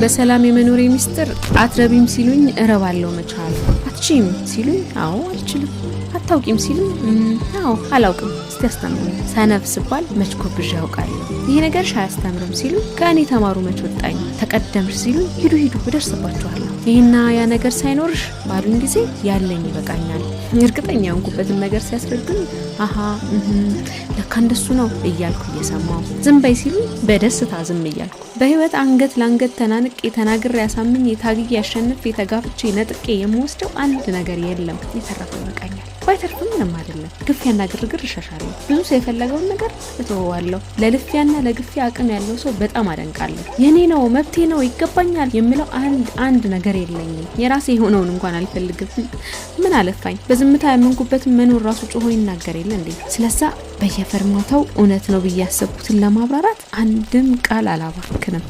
በሰላም የመኖሬ ሚስጥር አትረቢም ሲሉኝ እረባለሁ መቻል፣ አትችይም ሲሉኝ አዎ አልችልም፣ አታውቂም ሲሉኝ አዎ አላውቅም እስቲ አስተምሩኝ፣ ሰነፍ ስባል መች ኮብዤ አውቃለሁ፣ ይሄ ነገርሽ አያስተምርም ሲሉኝ ከእኔ ተማሩ መች ወጣኝ፣ ተቀደምሽ ሲሉኝ ሂዱ ሂዱ እደርስባችኋለሁ። ይህና ያ ነገር ሳይኖርሽ ባሉኝ ጊዜ ያለኝ ይበቃኛል። እርግጠኛ የሆንኩበትን ነገር ሲያስረዱኝ አሀ ለካ እንደሱ ነው እያልኩ እየሰማሁ፣ ዝም በይ ሲሉኝ በደስታ ዝም እያልኩ፣ በህይወት አንገት ለአንገት ተናንቄ ተናግሬ አሳምኜ ታግዬ አሸንፌ ተጋፍቼ ነጥቄ የምወስደው አንድ ነገር የለም። የተረፈው ይበቃኛል። ባይተርፍም ምንም አይደለም። ግፊያና ግርግር እሸሻለሁ። ብዙ ሰው የፈለገውን ነገር እተወዋለሁ። ለልፊያና ለግፊያ አቅም ያለው ሰው በጣም አደንቃለሁ። የኔ ነው፣ መብቴ ነው፣ ይገባኛል የምለው አንድ አንድ ነገር የለኝም። የራሴ የሆነውን እንኳን አልፈልግም። ምን አለፋኝ በዝምታ ያመንኩበትን መኖር ራሱ ጮሆ ይናገር የለ እንዴ? ስለዛ በየፈርማታው እውነት ነው ብዬ ያሰብኩትን ለማብራራት አንድም ቃል አላባክንም።